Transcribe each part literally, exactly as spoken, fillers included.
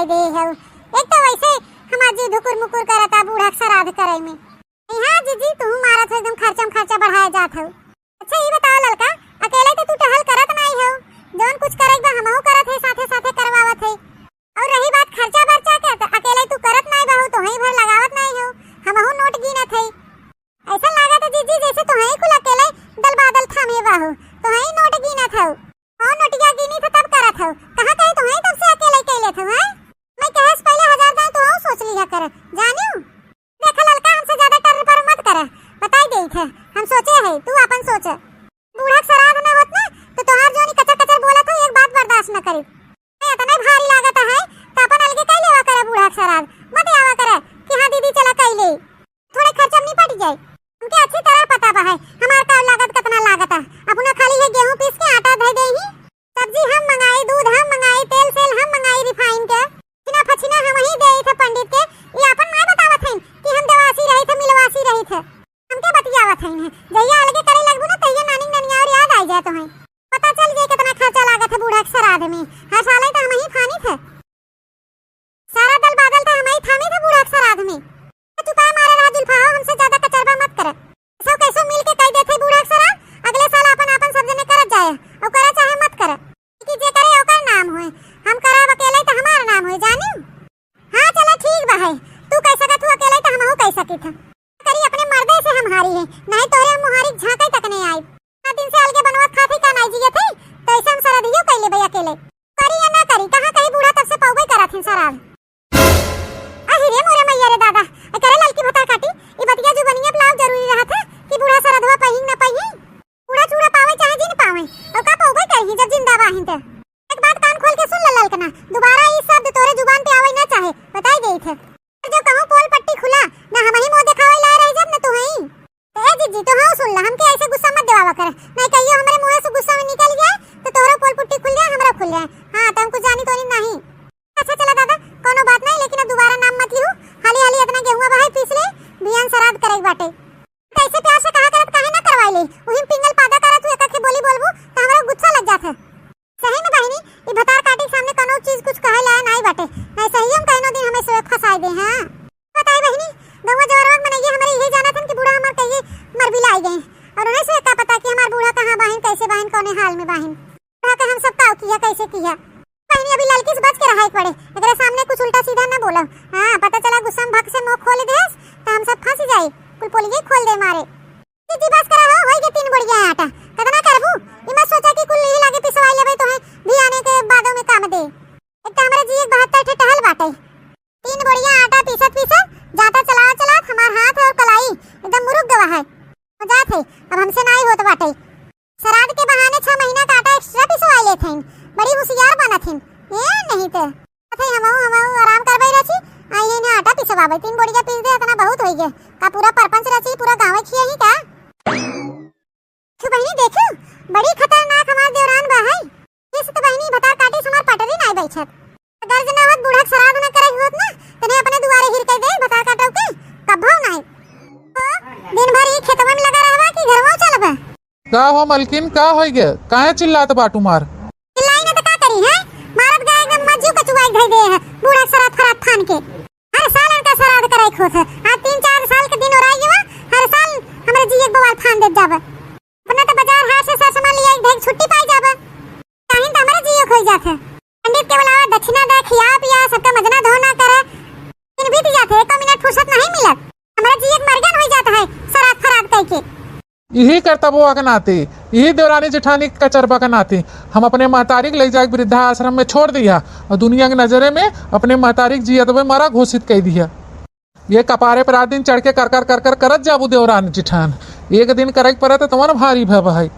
दे हउ। एक तो वैसे हमार जी धुकुर मुकुर करता बूढ़ा के श्राद्ध करे में। हाँ जीजी, तुहू मारत हो एकदम खर्चा में खर्चा बढ़ाए जात हउ। अच्छा, ई बताओ ललका, अकेले तो तू टहल करत नाई हो, जौन कुछ करे बा हमहू करत है, साथे साथे करवावत है। और रही बात खर्चा बर्चा के, तो अकेले तू करत नाई बहू, तोहई भर लगावत नाई हो, हमहू नोट गिनत है। ऐसा लागत है जीजी जैसे तोहई कुल अकेले दल बादल थामे बहू, तोहई नोट गिनत हो। और नोटिया गिनी थे तब करत हो, कहाँ कहे तोहई तब से अकेले कैले थे, हैं? मैं कहे से पहले हजार दाएं तोहू सोच लिया कर, जानियो। देखा ललका, हमसे ज्यादा टर पर मत करा, बताई देई थे, हम सोचे है, तू आपन सोच। बूढ़ा के श्राद्ध ना होत ना, तो तोहार जोनी कचर कचर बोलत हो, एक बात बर्दाश्त न करी। ए, इतना भारी लागत है, तो अपन अलगे कई लेवा करे बूढ़ा के श्राद्ध, मत आवा करे कि हाँ दीदी चला कई ले, थोड़े खर्चा में निपट जाए। हमके अच्छी तरह पता बा है, हमार का लागत कितना लागत है, अपना खाली है गेहूं पीस के आटा धर दे ही, सब्जी हम मंगाई, दूध हम मंगाई, तेल सेल हम मंगाई रिफाइन के, छिना फछिना हम ही देई थे पंडित के। ये आपन माय बतावत हईन कि हम देवासी रही थे, मिलवासी रही थे। हमके बतियावत हईन है, जहिया अलगे करे लगबू ना, तहिया नानी ननिया और याद आई जाए तोहई। पता चल जाए कितना खर्चा लागत है बूढ़ा के श्राद्ध में। हर साल ही तो हम ही फानी थे। सारा दल बादल तो हम ही थामी थे बूढ़ा के श्राद्ध में। चुपाए मारे रहा जुल्फा हो, हमसे ज्यादा कचरबा मत कर। सब कैसो मिल के कह देथे बूढ़ा के श्राद्ध, अगले साल आपन आपन सब जने करत जाए, और करे चाहे मत करे, कि जे करे ओकर नाम होए, हम करब अकेले तो हमार नाम होए, जानी। हाँ चला ठीक बा है, तू कह सकत हूँ अकेले तो हमहू कह सकित है। करी अपने मर्दे से हम हारी है, नहीं तोहरे हम मुहारी झांके तक नहीं आई। इतना दिन से अलगे बनवत खाते का नहीं जियत है, तो ऐसे हम सरधियो कह लेबे अकेले। करी या ना करी, कहाँ कहीं बूढ़ा तब से पौबे करत हिन सराल। अहि रे मोरे मैया रे दादा, ए करे ललकी भतार काटी, ई बतिया जुबनिया बुलाव जरूरी रहत है कि बूढ़ा सरधवा पहिन न पहिन। बूढ़ा चूड़ा पावे चाहे जिन पावे, और का पौबे करही जब जिंदा बाहिन त। एक बात कान खोल के सुन ले ललकना, दोबारा ई शब्द तोरे जुबान पे आवे ना चाहे, बताई देई थे। जो कहूँ पोल पट्टी खुला, ना हमही मुँह देखावे लाए रह जब न तू हई। ए जीजी, तो हाँ सुन ला, हमके ऐसे गुस्सा मत देवावा कर, नहीं कहियो हमरे मुँह से गुस्सा में निकल जाए, तो तोहरो पोल पुट्टी खुल जाए, हमरा खुल जाए। हाँ, तो हम कुछ जानी तोनी नहीं। अच्छा चला दादा, कोनो बात नहीं, लेकिन अब दोबारा नाम मत लिहू। हाली हाली इतना गेहुआ बहाई पीस ले, बिहान सराध करे के बाटे। कैसे प्यार से कहा करत काहे ना करवाई ले? उही में पिंगल पादा करत तू एक आखे बोली बोलबू, तो हमरा गुस्सा लग जात है। सही में बहिनी, ई भतार काटी के सामने कोनो चीज कुछ कहे लायक नाई बाटे, नहीं सही हम कहनो दिन हमें से फंसाई दे, हाँ। बताई बहिनी, गौवा जवरवा के मनइये हमरे इहे जानत हन कि बूढ़ा हमार कहिए मर बिलाई गए, और उन्हें से का पता कि हमार बूढ़ा कहाँ बाहिन, कैसे बाहिन, कौने हाल में बाहिन। बूढ़ा के हम सब काव किया, कैसे किया। बहिनी, अभी ललकी से बच के रहा एक बड़े, एकरे सामने कुछ उल्टा सीधा ना बोलो। हाँ, पता चला गुस्सा में भक से मुंह खोल देस, तो हम सब फंस जाई, कुल पोलिये खोल दे मारे। जीजी बस करा हो, होई के तीन बोरिया आटा। कतना करबू? ई मत सोचा कि कुल यही लागे पिसवाई लेबे तोहे भी आने के बादों में काम दे। एक तो हमरे जी एक बहत्तर ठे टहल बाटे। तीन बोरिया आटा पीसत पीसत, जाता चलावत चलावत हमार हाथ और कलाई एकदम मुरुक गवा है। हो जात है, अब हमसे नाई होत बाटे। सराध के बहाने छह महीना का आटा extra पिसवाई लेत हईन। बड़ी होशियार बनत हईन। ए नहीं ते। अथे हमहू, हमहू आराम करबे रची, आई है ना आटा पिसवाबे। तीन बोरिया पीस दे, इतना बहुत होई गए। का पूरा परपंच रची, पूरा गाँवे खिया ही का? छू बहिनी देखू, बड़ी खतरनाक हमार देवरान बा है। इस तो बहिनी भतार काटी से हमार पटरी नाई बैठत। गर्ज ना होत, बूढ़ा के सराध ना करे होत ना, तने अपने दुआरे हिर के दे भतार काटो के, कभो नाई। ओ, दिन भर ई खेतवा में लगा रहबा कि घरवा चलबा? का हो मलकिन, का होई गे? काहे चिल्लात बाटू मार? चिल्लाई ना त का करी है? मारत गए एकदम मज्जू कचुआई धई दे है, बूढ़ा के सराध फराध फान के। हर साल इनका सराध कराई खोत है। आज तीन चार साल के दिन ओराई गवा, हर साल हमरे जी एक बवाल फान देत जाबे। अपना तो बाजार हाट से सर सामान लिया, एक ढेर छुट्टी पाई जाबे। काहिन तो हमरे जियो खोई जात है। पंडित के बुलावा, दक्षिणा दे, खिया पिया, सबका मजना धोना करे। दिन बीत जात है, एको मिनट फुर्सत नहीं मिलत। हमरे जी एक मरगन होई जात है, सराध फराध कई के। यही करतबवा के नाते, यही देवरानी जेठानी के कचरबा के नाते हम अपने महतारी के ले जाके वृद्धाश्रम में छोड़ दिया और दुनिया के नजरे में अपने महतारी के जियत बे मरा घोषित कर दिया। ये कपारे पर रात दिन चढ़ के कर कर कर कर करत जाबू देवरानी जेठान, एक दिन करे के पड़े तो तवन भारी भय है।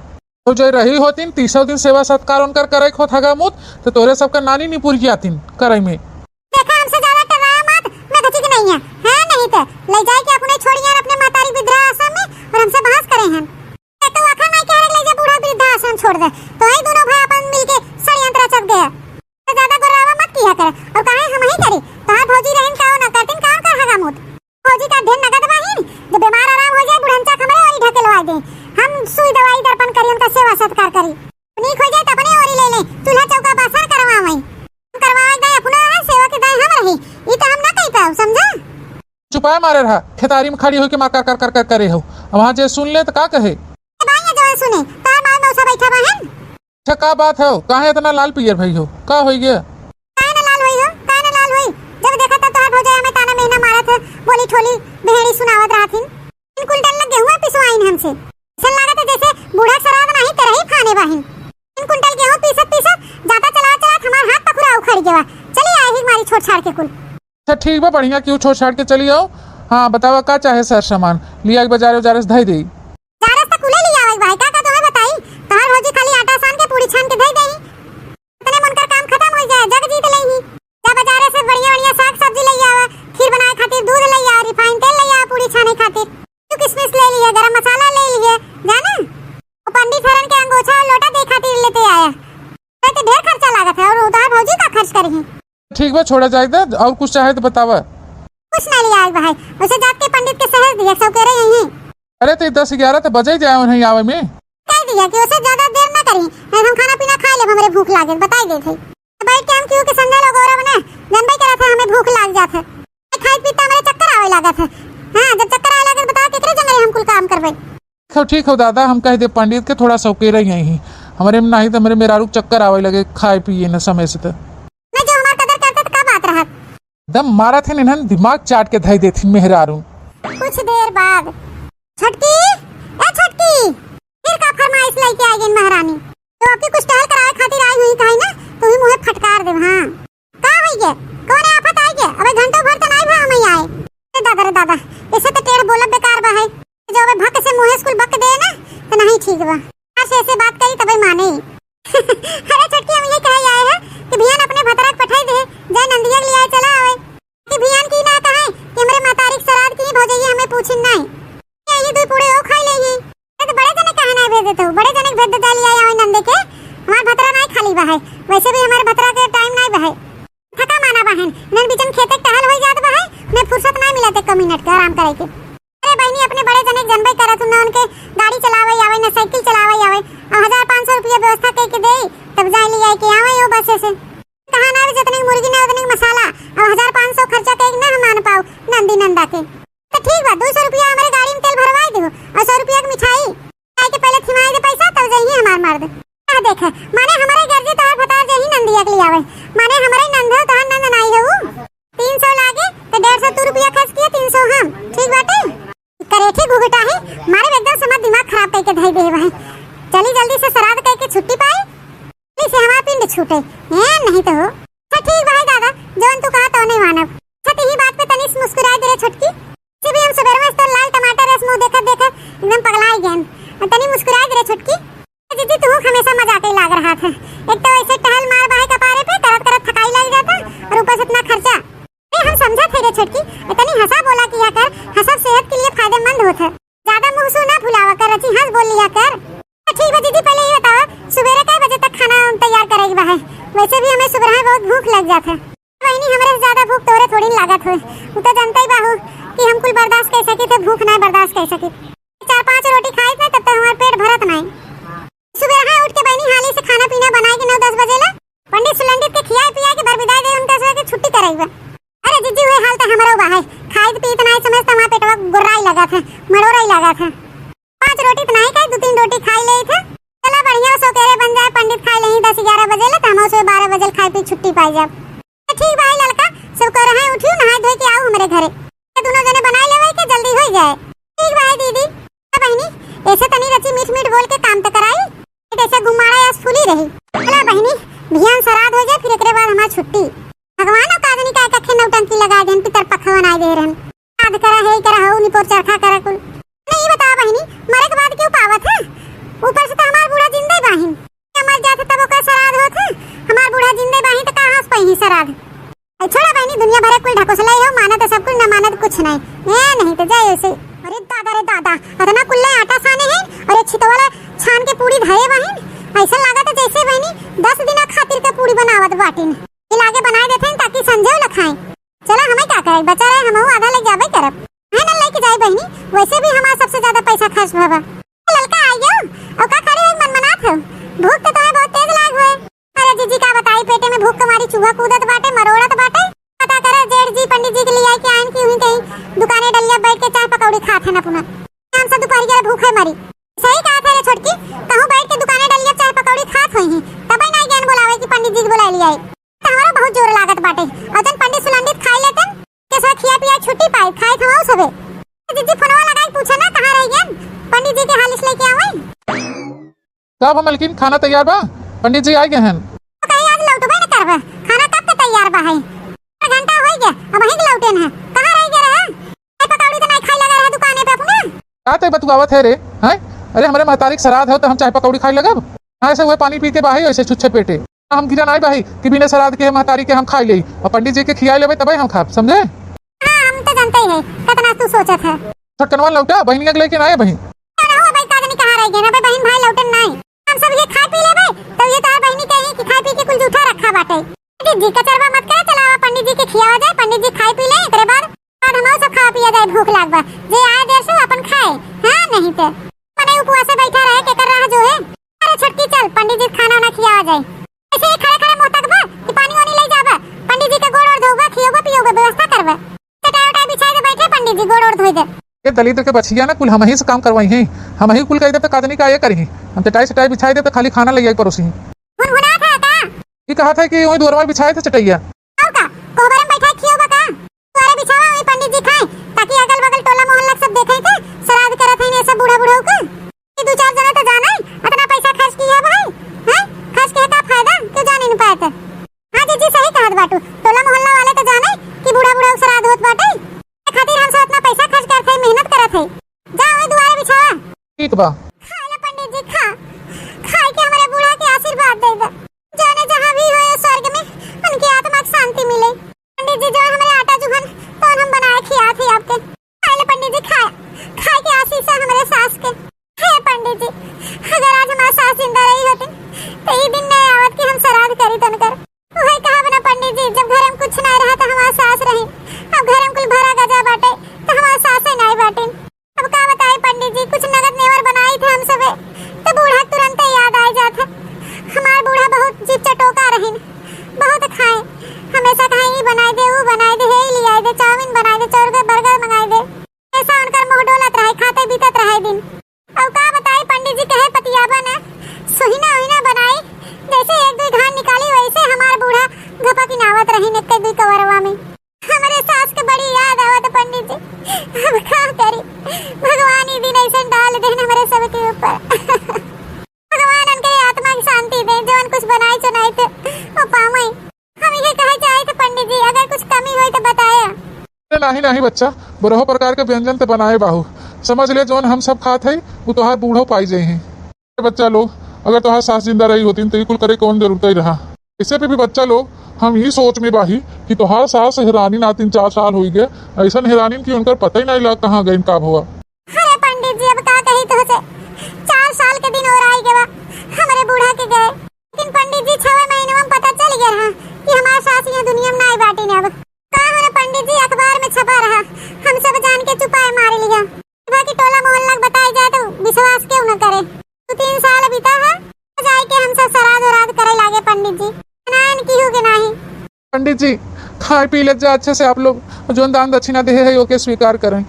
तो जो रही होतीन, तीसों दिन सेवा सत्कार उनकर करे के होत हगा मुत, तो तोरे सबका नानी निपुर जातीन करे में। देखा, हमसे ज्यादा टर्राया मत, मैं कची के नहीं है, है नहीं तो ले जाए के अपने छोड़ियन अपने महतारी वृद्धाश्रम में और हमसे बहस करे हैं। ये तो आखा नहीं कह रहे ले जा बूढ़ा वृद्धाश्रम छोड़ दे, तो ये दोनों भाई अपन मिलके षड्यंत्र रचत गए। तो ज्यादा गोरावा मत किया कर, और काहे हम ही करी, तोहार भौजी रहन का ना करतीन, का कर हगा मुत। भौजी का ढेर नगद बाहिन, जब बीमार आराम हो जाए, बुढ़नचा हमरे ओरी ढकेलवा दे, हम सुई दवाई दर्पण करी, उनका सेवा सत्कार करी। नीक हो जाए तो अपने ओरी ले ले, चूल्हा चौका बासन करवावई। हम करवावई दाई अपना है, सेवा के दाई पाय मारे रहा, खेतारी में खड़ी होइके मार कर कर कर कर करे हो। अब वहाँ जे सुन ले त का कहे? ए भाई, ये जो सुने, तोहार माई मौसा बैठा बा हन। अच्छा, का बात हो? काहे इतना लाल पियर भई हो? का होई गया? काहे ना लाल होई हो? काहे ना लाल होई? जब देखा तब तोहार भौजाई हमें ताना मेहना मारत है, बोली ठोली, भेड़ी सुनावत रहत हिन। तीन कुंटल लग गेहूं पिसवाइन हमसे। ऐसा लागत है जैसे बूढ़ा सराद नाही तेरही फाने बाहिन। तीन कुंटल गेहूं पीसत पीसत जाता चला चला हमार हाथ पखुरा उखड़ गया। चली आए ही मारी छोड़ छाड़ के कुल। अच्छा ठीक बा, बढ़िया किहू छोड़ छाड़ के चली आओ। हाँ बतावा का चाहे सर सामान, लिया के बाजारे उजारे से धई देई। बाजारे से त कुले लिया आवे भाई, का का तुम्हें बताई, तोहार भौजी खाली आटा सान के पूरी छान के धई देई। इतने में उनकर काम खत्म हो जाए, जग जीत लेही। जा बाजारे से बढ़िया बढ़िया साग सब्जी ले आवा, खीर बनाए खातिर दूध ले आवा, रिफाइन तेल ले आवा, पूरी छाने खातिर। तू किशमिश ले लिए, गरम मसाला ले लिए, जाना? वो पंडित हरन के अंगोछा और लोटा दे खातिर लेते आया। तो ढेर खर्चा लागत है और उधार भौजी का खर्च करी। ठीक बा, छोड़ा जाए दे, और कुछ चाहे तो बतावा। कुछ ना लिया आए भाई, उसे जात के पंडित के सहेज दिया, सब कह रहे यही। अरे तो दस ग्यारह तो बजे जाए उन्हें आवे में। कह दिया कि उसे ज्यादा देर ना करी, नहीं हम खाना पीना खा ले, हमरे भूख लागे, बताई दे थे। बैठ के हम क्यों के संगे लोग और बने, जनबे करत है हमें भूख लाग जात है। खाई पीता मेरे चक्कर आवे लागत है। हाँ, जब चक्कर आवे लागत बताओ केकरे जंगले हम कुल काम करबे। ठीक हो, ठीक हो दादा, हम कह दे पंडित के थोड़ा सौकेरे यही। हमरे में नाही तो हमरे मेहरारू के चक्कर आवे लगे खाए पिए न समय से तो। मैं जो हमार कदर करते तो का बात रहत? दम मारत है इन्हन दिमाग चाट के धई देथिन मेहरारू। कुछ देर बाद, "छोटकी, ए छोटकी, फिर का फरमाइश लेके आ गई महारानी? तो आपकी कुछ टहल करावे खातिर आई हुई कहीं ना, तू ही मुँहे फटकार दे।" हाँ। का होई गे? कौन आफत आई गे? अबे घंटों भर त नाई भा हमई आए। अरे दादा रे दादा, ऐसे त टेढ़ बोलब बेकार बा है। जो अबे भक से मुँहे स्कूल बक दे ना, त नहीं ठीक बा। आज से ऐसे बात करी तबे माने। अरे छोटकी, हम ये कहे आए हैं कि भियान अपने भतरा के पठाई दे, जाए नंदिया के लिए आए, चला आवे। कि भियान की ना कहे कि हमरे महतारी के सराध की भौजैया हमें पूछिन नहीं। ये, ये दुई पूड़े ओ खाई लेही। अरे तो बड़े जने काहे ना भेज देते हो? बड़े जने के भेज देते लिया आवे नंदे के। हमार भतरा नहीं खाली बा है। वैसे भी हमारे भतरा के टाइम नहीं बा है। थका माना बा है। इन्हन बीचन खेते के टहल होई जात बा है। उन्हें फुर्सत नहीं मिलत एको मिनट के आराम करे के। अरे बहनी, अपने बड़े जने के जनबे करत हूँ ना, उनके गाड़ी चलावे आवे, ना साइकिल चलावे आवे। अब हजार पाँच सौ रुपया व्यवस्था करके दे, तब जाए लिया के आवे यो बस से। कहा ना भी जतने की मुर्गी ना उतने की मसाला। अब हजार पाँच सौ खर्चा करके ना हम मान पाओ नंदी नंदा के। तो ठीक बा, दो सौ रुपया हमारे गाड़ी में तेल भरवाई दो और सौ रुपया की मिठाई। खाए के पहले थिमाई दे पैसा, तब जाइए हमार मर्द। आ देख, माने हमारे गर्जी तोहार भतार जाही नंदिया के लिए आवे, माने हमारे नंद हो तोहार नंद नाई हो। तीन सौ लागे तो डेढ़ सौ तू रुपया खर्च किया, तीन सौ हम, ठीक बाटे? करे ठीक घुघटा है, मारे एकदम समझ दिमाग खराब करके धई दे भाई। चली जल्दी से श्राद्ध करके छुट्टी पाई। से हमार पिंड छूटे। ए, नहीं तो हो। अच्छा, ठीक बा है दादा, जौन तू कहा तौने मानब। अच्छा, तो यही बात पे तनी से मुस्कुराए दे रे छोटकी। से भी हम सुबेरवा से तो लाल टमाटर रस मुंह देखत देखत एकदम पगलाए गए। तनी मुस्कुराए दे रे छोटकी। जीजी, तू हमेशा मजाक ही लाग रहा था। एक तो ऐसे टहल मार बाहे कपारे पे, करत करत थकाई लग जाता और ऊपर से इतना खर्चा। ए, हम समझत है रे छोटकी, इतनी हंसा बोला किया कर, हंसब सेहत के लिए फायदेमंद होत है। ज्यादा मुंह सु ना फुलावा कर, रची हंस बोल लिया कर। ठीक बा जीजी, पहले ये बतावा, सुबेरे कै बजे तक खाना तैयार करे के बा है? वैसे भी हमें सुबह बहुत भूख लग जात है। बहनी, हमरे से ज्यादा भूख तोरे थोड़ी न लागत होए। उ तो जानते ही बाहू कि हम कुल बर्दाश्त कर सकी थे, भूख ना बर्दाश्त कर सकी। चार पांच रोटी खाई थे तब तक हमार पेट भरत नहीं। सुबह उठ के बहनी हाली से खाना पीना बनाए के नौ दस बजे ला पंडित सुलंडित के खियाए पियाए के बर विदाई दे, उनका से के छुट्टी कराई बा। अरे जीजी, हुए हाल तो हमरो बा है, खाई पीत नहीं समय से हमार पेटवा गुर्राई लगा थे, मरोराई लगा थे। पांच रोटी तो नहीं खाई, दो तीन रोटी खाई ले थे। चला बढ़िया, सो केरे बन जाए, पंडित खाई लेही दस ग्यारह बजे ले, तो हम उसे बारह बजे खाई पी छुट्टी पाई जाब। तो ठीक भाई लड़का, सब कर रहे उठियो, नहाए धोए के आओ हमरे घरे। ये दोनों जने बनाए लेवे के जल्दी हो जाए। ठीक भाई दीदी। ए बहिनी, ऐसे तनी रची मीठ मीठ बोल के काम तो कराई, कैसे गुम्माड़ा यस फूली रही। चला बहिनी, भियान सराध हो जाए, फिर एकरे बाद हमार छुट्टी। भगवान और काजनी का एक अखे नौटंकी लगा देन, पितर पखवन आए दे रहन। याद करा है, करा हो, निपोर चरखा करा कुल। नहीं बता बहिनी, मरे के बाद क्यों पावत है? ऊपर से तो हमार बूढ़ा जिंदे बाहिन। मर जात है तब ओकर सराध होत है, हमार बूढ़ा जिंदे बाहिन तो कहाँ से पही सराध? ए, छोड़ा बहिनी, दुनिया भरे कुल ढकोसले हो, मानत है सब कुछ, न मानत कुछ नहीं। ए, नहीं तो जाए ऐसे। अरे दादा रे दादा, अतना कुल्ले आटा साने हैं और ये छितवाला छान के पूरी धरे बाहिन। ऐसा लागत है जैसे बहिनी दस दिना खातिर के पूरी बनावत बाटिन। ये लागे बनाए देते हैं ताकि संझे वाला खाएं। चला, हमें का करे, बचा रहे, हमहू आधा ले जाबे करब। है ना, लेके जाए बहिनी, वैसे भी हमारा सबसे ज्यादा पैसा खर्च भवा। ललका आ गयो, और का खड़ी हुई मन मनात हो? भूख तो तुम्हें बहुत तेज लाग होए। अरे जीजी, का बताई, पेटे में भूख के मारी चूहा कूदत बाटे, मरोड़त बाटे। पता करे जेठ जी पंडित जी के लिए आए के आयन की हुई कहीं दुकान अरे, सही कहत है रे छोटकी, कहूँ बैठ के दुकाने डलिया चाय पकौड़ी खात होइहीं, तबे नाई ज्ञान बोलावे कि पंडित जी के बोलाइ लियाई। त हमरो बहुत जोर लागत बाटे, अउर जन पंडित सुलंडित खाइ लेतेन, केसवा खिया पिया छुट्टी पाई, खाइत हमाऊ सबे। जिज्जी फोनवा लगाइ के पूछे ना, कहाँ रहि गएन, पंडित जी के हालिस लेके आवइ। का बा मलकिन, खाना तैयार बा? पंडित जी आइ गए हैं। तो कहीं आज लौटबे न करबे, खाना कब के तैयार बा है? आधा घंटा होइ गया, अबहीं के लौटेन है, कहाँ रहि गए रहे? चाय पकौड़ी तो नाई खाइ लगा रहे दुकाने पे अपने। का ते बतुआवत है रे, हैं? अरे हमरे महतारी के श्राद्ध हो तो हम चाय पकौड़ी खाइ लगब? हाँ, ऐसे हुए पानी पी के बाही, ऐसे छुच्छे पेटे। हम गिरा नाई बाही कि बिना श्राद्ध के महतारी के हम खाइ लेई, अउर पंडित जी के खियाइ लेबे तबे हम खाब, समझे? हाँ, हम तो जानते ही है, कितना तू सोचत है। छोटकनवा लौटा, बहिनिया के लेके ना आए बहिन। ना हो भाई, का जानी कहाँ रहि गए ना भाई, बहिन भाई लौटन नाई। हम सब ये खाइ पी लेबे, तब ये तोहार बहिनी कही कि खाइ पी के कुल जूठा रखा बाटे। पंडित जी कचरवा मत करे, चलावा पंडित जी के खियावा जाए, पंडित जी खाइ पी ले, एकरे बाद, बाद हमहू सब खा पिया जाए, भूख लाग बा। जे आए देर से अपन खाए, हाँ नहीं ते। मने उपवासे बैठा रहे, केकर राह जो है। अरे छोटकी चल, पंडित जी खाना वाना खियावा जाए। ऐसे ही खड़े खड़े मुँह तकबा कि पानी वानी ले जाबा, पंडित जी के गोड़ ओड़ धोबा, खियोबा पियोबा, व्यवस्था करबा। चटाई उटाई बिछाई दे, बैठे पंडित जी, गोड़ ओड़ धोई दे। ये दलिद्र के बछिया ना, कुल हमही से काम करवाई हैं, हमही कुल कहि देब त का जानी का ये करिहीं। हम चटाई सटाई बिछाई देब त खाली खाना ले आई परोसी। गुनगुनात है का? ये कहत है कि वही दुअरवा बिछाए थे चटैया। और का? कोहबर में बैठा खियोबा का? दुआरे बिछावा, वही पंडित जी खाए, ताकि अगल बगल टोला मोहल्ला सब देखे के श्राद्ध करत हैं ये सब बूढ़ा बूढ़ा के। ये दू चार जने तो जाने, इतना पैसा खर्च किया भाई, हैं? खर्च के का फायदा, क्यों जान ही नहीं पाए थे। हाँ जीजी, सही कहत बाटू, टोला मोहल्ला वाले तो जाने कि बूढ़ा बूढ़ा श्राद्ध होत बाटे, ए खातिर हम सब इतना पैसा खर्च करत है, मेहनत करत है। जा वही दुआरे बिछावा। ठीक बा। खा ले पंडित जी, खा, खाए के हमारे बूढ़ा के आशीर्वाद दे दे, जाने जहाँ भी होए स्वर्ग में उनकी आत्मा के शांति मिले। पंडित जी, जो हमारे आटा जुहन, तो हम बनाए खिया थे आपके। खा ले पंडित जी, खा, खाए के आशीष है हमारे सास के। हे पंडित जी, अगर आज हमार सास जिंदा रही होती, तो ई दिन नहीं आवत कि हम श्राद्ध करी तनकर। उहे कहब ना पंडित जी, जब घर में कुछ नहीं रहा, तो हमार सास रही, अब घर में कुल भरा गजा बाटे, तो हमार सासे नहीं बाटिन। अब का बताई पंडित जी, कुछ नगद नेवर बनाई थे हम सबे, तो बूढ़ा तुरंत याद आ जात है। हमार बूढ़ा बहुत जीभ चटोका रहिन, बहुत खाए, हमेशा कहे, "ई बनाई दे, ऊ बनाई दे, हे ई लियाई दे, चाउमीन बनाई दे, चौरगर बर्गर मंगाई दे।" ऐसा उनकर मुंह डोलत रहे, खाते बीतत रहे दिन। अब का बताई पंडित जी, कहे पतियाबा न, सोहिना ओहिना बनाई, जैसे एक दुई घान निकाली, वैसे हमार बूढ़ा घपक इनावत रहिन एक दुई कवरवा में। हमरे सास के बड़ी याद आवत पंडित जी, अब का करी, भगवान ई दिन ऐसे डाल देन हमरे सबके ऊपर। भगवान उनके आत्मा की शांति दे, जवन कुछ बनाए चुनाए थे वो पावे। हम ये कहे चाहे थे पंडित जी, अगर कुछ कमी होई तो बताया। अरे नाही, नाही बच्चा, बरहो प्रकार के व्यंजन तो बनाए बाहू। समझ ले, जौन हम सब खात है, वो तोहार बूढ़ो पाई जाई हैं। अरे बच्चा लोग, अगर तोहार सास जिंदा रही होती तो ये कुल करे कौन जरूरत ही रहा। ऐसे पे भी बच्चा लोग, हम ये सोच में बाही कि तोहार सास हेरानी ना तीन चार साल होई गए, ऐसन हेरानी कि उनकर पता ही नहीं लगा कहाँ गए, का भवा। अरे पंडित जी, अब का कही तोहसे, चार साल के दिन और आई गवा हमरे बूढ़ा के गए। लेकिन पंडित जी, छवे महीनवा में पता चल गया रहा कि हमार सास ये दुनिया में नाई बाटिन। अब का हो रे पंडित जी, अखबार में छपा रहा, हम सब जान के चुपाए मार लिया। सुबह की टोला मोहल्ला के बताए जाए तो विश्वास क्यों न करे। दो तीन साल बीता है, जाए के हम सब सराध उराध करे लागे पंडित जी, नायन की हो के नाही। पंडित जी, खाए पी लेत जा अच्छे से आप लोग, जौन दान दक्षिणा देहे है, ओके स्वीकार करें।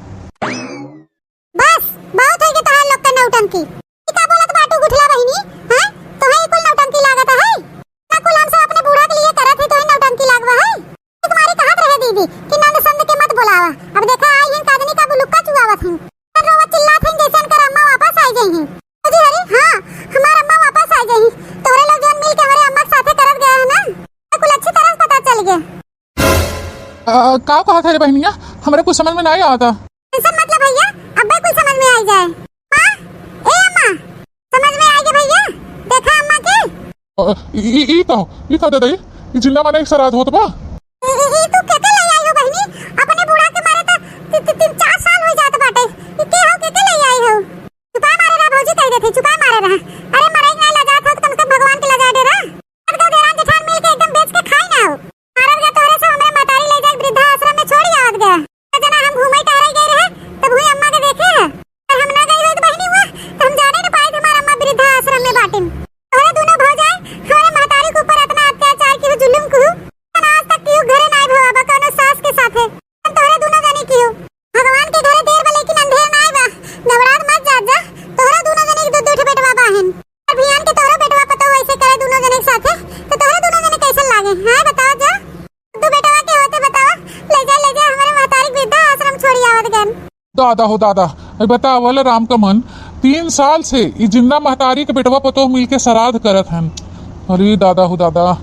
बस, बहुत है के तोहार लोग का नौटंकी। ई का बोलत बाटू गुठला बहिनी? हैं? तोहे ई कुल नौटंकी लागत है? ना कुल हम सब अपने बूढ़ा के लिए करत है, तोहे नौटंकी लागवा है? एक मारी कहत रहे दीदी कि नंद संद के मत बुलावा। अब देखा आई हैं काजनी का बुलुक्का चुआवत हैं। रोवत चिल्लात हैं जैसे उनकर अम्मा वापस आई गई हैं। जी अरे हाँ, हमार अम्मा वापस आई गई हैं। तोहरे लोग जौन मिल के हमारे अम्मा के साथे करत गए हैं ना, तो कुल अच्छी तरह से पता चल गया। आ, का कहत है रे बहिनिया? हमरे कुछ समझ में नाई आवता। टेंशन मत ले भैया, अब्बे कुल समझ में आई जाए। हाँ? ए अम्मा, समझ में आई गए भैया? देखा अम्मा के। आ, ई, ई, ई का, ई का दे दई? ई जिंदा माने एक सराध होत बा? ई, ई, ई तू केके ले आई हो बहिनी? अपने बूढ़ा के मारे त ति-, ति-, तीन चार साल हो जात बाटे। ई के हो, केके ले आई हो? चुपा मारे रहा भौजी, कह देते, चुपा मारे रहा। अरे मरे ना लजात हो तो कम से कम भगवान के लजा दे रहा। अब तो देरान जेठान मिल के एकदम बेच के खाई ना हो। मारत गया तोहरे सब हमरे महतारी ले जाके वृद्धा आश्रम में छोड़ी आवत गया। तो जना हम घूमे टहरे गए रहे, तब हुई अम्मा के देखे है। अगर हम ना गई होई तो बहिनी हुआ, तो हम जाने न पाए हमार अम्मा वृद्धा आश्रम में बाटिन। तोहरे दोनों भौजाई हमारे महतारी के ऊपर इतना अत्याचार की हो, जुल्म की हो, ना आज तक की हो घरे ना आए भवा बा कौनो सास के साथे। हम तोहरे दोनों जाने की हो। भगवान के घरे देर बा लेकिन अंधेर ना आए बा। घबरात मत जात जा। दादा हो दादा, ए बतावल राम का मन, तीन साल से ई जिंदा महतारी के बेटवा पतोह मिल के श्राद्ध करत हन। अरे दादा हो दादा,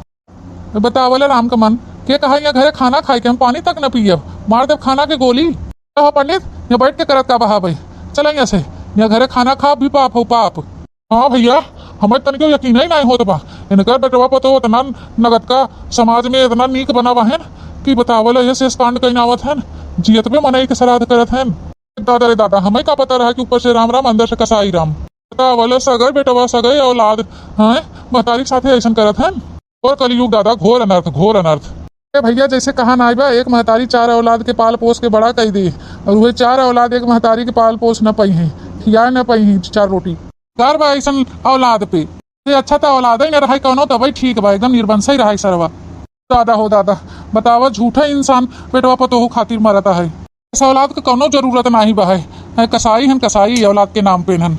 ए बतावल राम का मन, के कहा यहाँ घरे खाना खाए के हम पानी तक न पियब, मार देब खाना के गोली। हो पंडित, यहाँ बैठ के करत का बहा भाई, चला यहाँ से, यहाँ घरे खाना खा भी पाप हो पाप। हाँ भैया, हमें तनिको यकीन ही नाहीं होत बा। इनकर बेटवा पतोह इतना नगद का समाज में इतना नीक बना बा हन कि बतावल ये शेष कांड कइन आवत हन, जियत में मनई के श्राद्ध करत हन। दादा रे दादा, हमें का पता रहा कि ऊपर से राम राम, अंदर से कसाई राम। बतावल सगै बेटवा, सगै औलाद, हैं, महतारी के साथे ऐसन करत हन। और कलयुग दादा, घोर अनर्थ, घोर अनर्थ। ए भैया, जैसे कहा नाई बा, एक महतारी चार औलाद के पाल पोस के बड़ा कई दे, और वही चार औलाद एक महतारी के पाल पोस न पाई हैं, खिया न पाई हैं चार रोटी। कार बा ऐसन औलाद पे। ये अच्छा त औलाद ही न रहे कौनो, तबही ठीक बा, एकदम निर्वंश ही रहे सरवा। दादा हो दादा, बतावा, झूठा इंसान बेटवा पतोहू खातिर मरता है। इस औलाद के कौनो जरूरत नाही बा है। हैं, कसाई हन, कसाई औलाद के नाम पे हन।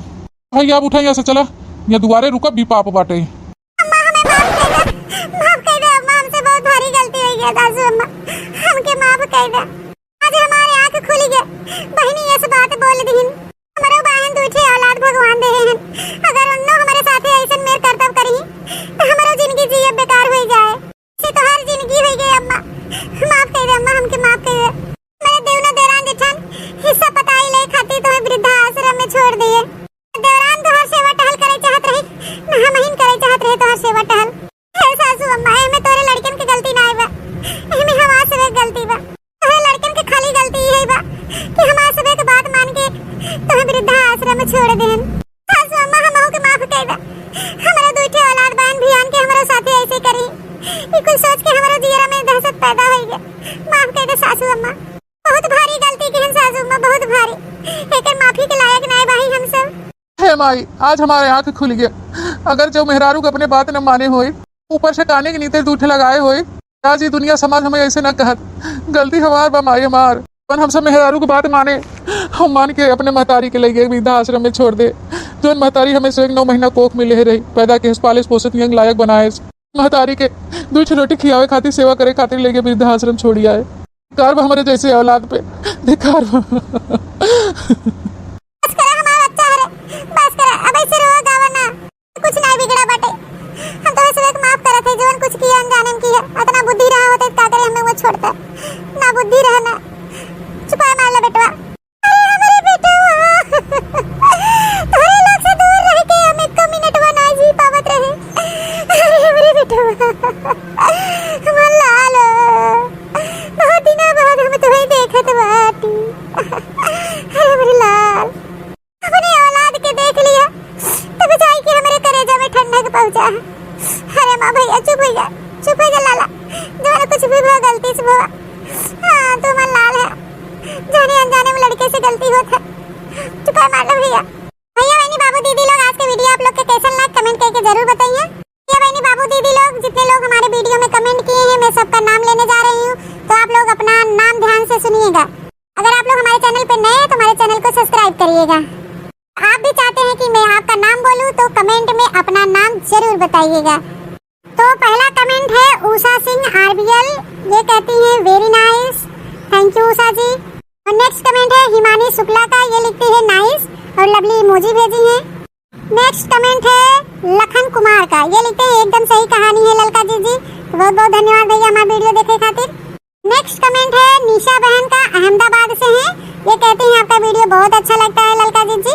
भैया, अब उठा यहाँ से, चला, यहाँ दुआरे रुकब भी पाप बाटे। अम्मा, हमें माफ कर दे, माफ कर दे अम्मा, हमसे बहुत भारी गलती हो गया सासू अम्मा, हमके माफ कर दे। आज हमारे आँख खुल गए, बहिनी ये सब बात बोल दीन। हमरो बाहन दू ठे औलाद भगवान दे हैं, अगर उन्नो हमारे साथे ऐसन मेर करतब करी, तो हमरो जिंदगी जिए बेकार हो जाए। से तोहार जिंदगी हो गई अम्मा, माफ कर दे अम्मा, हमके माफ कर दे। मेरे देवना देरान जेठान हिस्सा पताई ले खातिर तुम्हें वृद्धाश्रम में छोड़ दिए। देवरान तोहार सेवा टहल करे चाहत रही, न हमहिन करे चाहत रहे तोहार सेवा टहल। हे सासू अम्मा, एमे तोरे लड़कन के गलती ना बा, एमे हमार सबके गलती बा। तोहरे लड़कन के खाली गलती इहे बा कि हमार सबके बात मान के तोहे वृद्धाश्रम में छोड़ देहन। सासू अम्मा, हमहू के माफ कर दा, हमारे दुई ठे औलाद बहन भियान के हमारे साथे ऐसे करी, ई कुल सोच के हमारे जियरा में दहशत पैदा हो गया। माफ कर दे सासू अम्मा। बहुत भारी गलती किहन सासू अम्मा, बहुत भारी। एकर माफी के लायक नाय बाही हम सब। हे माई, आज हमारे आँख खुल गया। अगर जो मेहरारू के अपने बात न माने होए, ऊपर से काने के नीते दू ठे लगाए होए, आज ये दुनिया समाज हमें ऐसे न कहत। गलती हमार बा माई हमार। अपन हम सब मेहरारू के बात माने, हम मान के अपने महतारी के लेके वृद्धाश्रम में छोड़ दे। जोन महतारी हमें से एक नौ महीना कोख में ले रही, पैदा के पाले पोषित यंग लायक बनाए। महतारी के दू ठे रोटी खियावे खातिर, सेवा करे खातिर लेके वृद्धाश्रम छोड़ी आए। धिक्कार बा हमरे जैसे औलाद पे, धिक्कार बा। बस करा हमार बच्चा हरे, बस करा, अब ऐसे रोवा गावा ना, कुछ ना बिगड़ा बाटे। हम तोहे सबके माफ करत है, जवन कुछ किया अनजाने में किया, अतना बुद्धि रहा होते तो का करे हमें वो छोड़ता, ना बुद्धि रहा ना। चुपा मार ले बेटवा। अरे हमरे बेटवा, तोहरे लोग से दूर रह के हम एको मिनटवा ना जी पावत रहे। अरे हमरे बेटवा, हमार लाल, बहुत दिना बाद हम तोहे देखत बाटी। अरे हमरे लाल, अपने औलाद के देख लिया, तब जाई के हमरे करेजा में ठंडक पहुंचा है। अरे माँ भैया, चुप हो जा, चुप हो जा लाला, जवन कुछ भी भवा गलती से भवा। हाँ, तू हमार लाल है, जाने अनजाने में लड़के से गलती होत है। चुपा मार लो भैया। भैया बहनी बाबू दीदी लोग, आज के वीडियो आप लोग के कैसन लगा, कमेंट करके जरूर बताइए। भैया बहनी बाबू दीदी लोग, जितने लोग हमारे वीडियो में कमेंट किए हैं, मैं सबका नाम लेने जा रही हूँ, तो आप लोग अपना नाम ध्यान से सुनिएगा। अगर आप लोग हमारे चैनल पे नए हैं तो हमारे चैनल को सब्सक्राइब करिएगा। आप भी चाहते हैं कि मैं आपका नाम बोलूँ तो कमेंट में अपना नाम जरूर बताइएगा। तो पहला कमेंट है उषा सिंह आरबीएल, ये कहती हैं very nice, thank you उषा जी। और नेक्स्ट कमेंट है हिमानी शुक्ला का, ये लिखती है nice और लवली इमोजी भेजी हैं। नेक्स्ट कमेंट है लखन कुमार का, ये लिखते हैं एकदम सही कहानी है ललका जी जी। तो बहुत बहुत धन्यवाद भैया हमारा वीडियो देखे खातिर। नेक्स्ट कमेंट है निशा बहन का, अहमदाबाद से हैं, ये कहती हैं आपका वीडियो बहुत अच्छा लगता है ललका जी जी।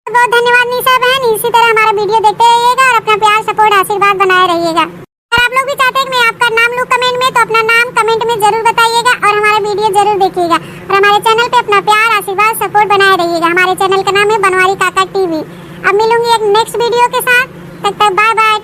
बहुत धन्यवाद निशा बहन, इसी तरह हमारा वीडियो देखते रहिएगा और अपना प्यार, सपोर्ट, आशीर्वाद बनाए रहिएगा। अगर आप लोग भी चाहते हैं कि मैं आपका नाम लूँ कमेंट में, तो अपना नाम कमेंट में जरूर बताइएगा और हमारा वीडियो जरूर देखिएगा और हमारे चैनल पे अपना प्यार, आशीर्वाद, सपोर्ट बनाए रहिएगा। हमारे चैनल का नाम है बनवारी काका टीवी। अब मिलूंगी एक नेक्स्ट वीडियो के साथ, तब तक बाय बाय।